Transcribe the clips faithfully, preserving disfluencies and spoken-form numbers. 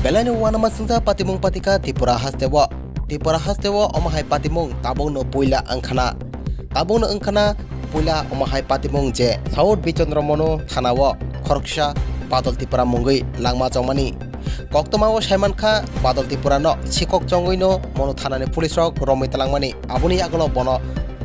Belai no uanama singsa patimung patika Tripura haste o. Tripura haste o omo hai patimung tabuk no puila wngkhana. Tabuk no wngkhana puila omo hai patimung je South Bichandra Manu thana o khoroksa Badal Tripura mungwi langma chongmani. Koktwma o saimankha Badal Tripura no sikok chongwi no Manu thana ni police rok romwi twlangmani. Aboni yagulo bono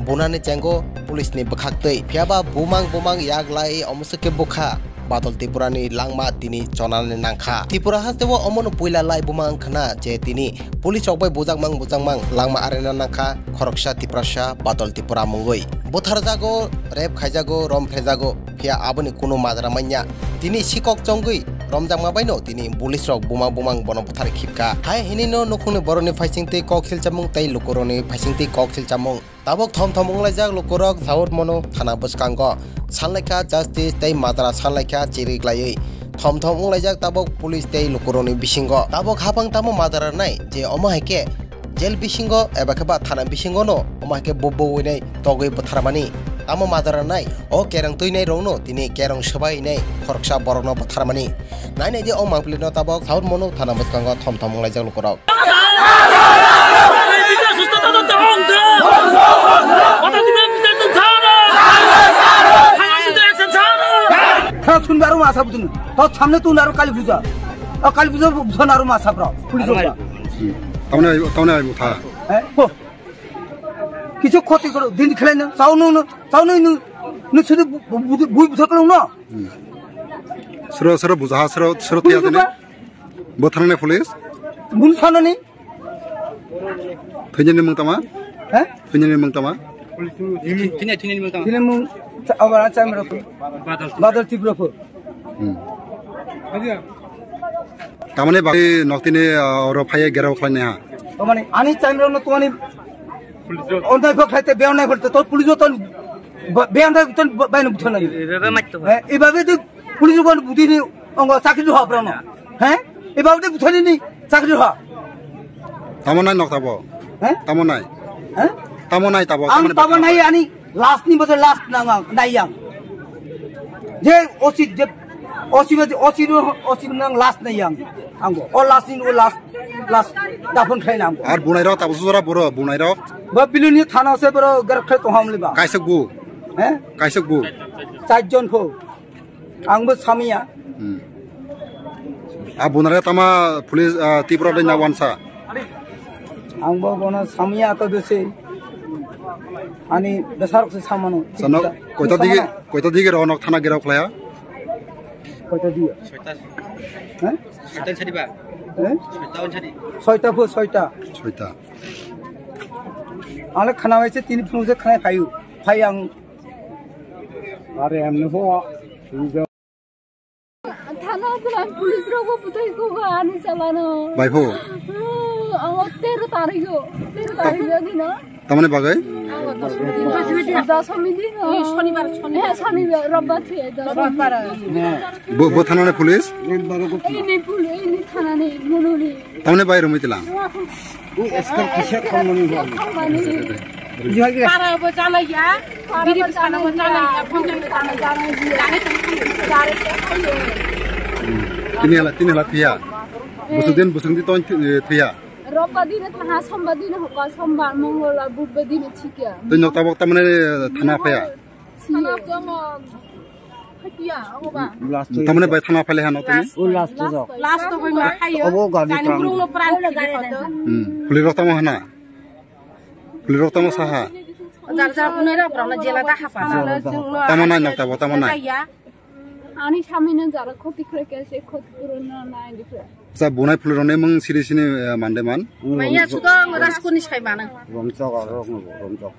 bunani chengo police ni bwkhaktwi. Phiyaba bumang bumang yak lai omo swkhe bukha. Badal Tripura ni langma tini chonani nangkha. Tripura haste o omono puila lai buma wngkhana je tini police rok bai bujakmang bujakmang langma arena nangkha khoroksa Tiprasa Badal Tripura mungwi. Butharjago, rape khaijago, rom phejago, phiya aboni kunu majra manya. Tini sikok chongwi romjakma baino tini police rok buma bumang bono buthar khipkha. Hai hinino nukhungni borokni phaisingtwi kok silchamung tei lukurokni phaisingtwi kok silchamung. Tabuk thom thom wnglaijak lukurok South Manu thana bwskango sanlaikha justice tei majra sanlaikha chiriklaiwi. Thom thom wnglaijak tabuk police tei lukurokni bisingo. Tabuk hapang tamo majra nai je omo hai khe jail bisingo eba khe ba thana bisingo no omo hai khe bubbo winai togwi bwtharmani. Tamo majra nai o kereng twinai rokno tini kereng swbai nai khoroksa borokno bwtharmani. Nai nai di o mangpili no tabuk South Manu thana bwskango thom thom wnglaijak lukurok. Khana sunbar ma asa budin. To samne tu naro Kali Puja. O Kali Puja bujha naro ma asa bro. Police ba. Tamne tamne ai mutha. Eh? Ko. Kichu khoti koro din khlai na. Saunu no. Saunu no. No sudu bui bujha khlong no. Sro sro bujaha sro sro tiya tene. Bo thangnai police? Bun sanani? Thwinani mung tama? He? Thwinani mung tama? Thwinai thwinani mung tama? Thwinani mung abara chamra ko. Badal Tripura ko. Hmm. Tamani bari noktini oro phaiya gerao khlainai ha. Tamani ani chamra no tamani ontai phok khlaite beonai phok to police ton beonai ton bai no buthanani. Ibabe maitto. He, ibabe de Police rok budini ongo chakri ho brano. He? Eba ude buthani ni chakri ho. Tamo nai nok tabo? He? Tamo nai? He? Tamo nai tabo? Ang tamo nai ani last ni bote last nang ang nai ang. Je osi je osi bote osi no osi nang last nai ang. Angbo o last ni o last last dafon khai nang. Ar bunai rok tabo sura boro bunai rok. Ba biluni thana se boro gar khai to hamli ba. Kaisok bu. He? Kaisok bu. Char jon pho. Ang bo samiya. Hmm. A bunare tama police, ah, Tripura dai na wansa. Ang bo bono samiya to dese. Ani besar se samano. Sano, koita dige, koita dige ro nok thana gerao khlaya? Koita dige? Soita. He? Soita sadi ba? He? Soita on sadi. Soita pho soita. Soita. Ale khana waise tini phung se khana phayu. Phai ang. Are amne pho. Thana thana police rok bo buthai ko ani chalano. Bai pho. Ang tero tarikh o, tero tarikh o dino. Tamani bagai? Dasmi dino. Shonibar, shonibar. He, shonibar, robbar se, dasmi. Bo, bo thana ni police? Ini pul, ini thana ni, mununi. Tamani bai rumui tilang. Para bo janaiya, biri bwsano bo janaiya, phone khe janaiya. Tini hala, tini hala thiya. Busuk din, busuk din ton thiya. Robba dine thaha, somba dine hoka, somba, mongolba, budba dine thikya. Twi nok tabok tamane thana phaya. Thana to mo. Tamane bai thana phale hano tini. O last to. Last to hoi ma hayo. Obo gari. Jani pran. Burung no pran thigi hoto. Hmm. Puli rok tamo hana. Puli rok tamo saha. Jar jar bunai rok rok na jela da hapa. Jela da hapa. Tamo nai nok tabo tamo nai. Ani sami no jara khoti khlai khe se khoti puron na nai dikhe. Sa bunai puli rok ne mung siri sini, eh, mande man. Maya sudo raskuni sai mana. Rom chok rok no rom chok.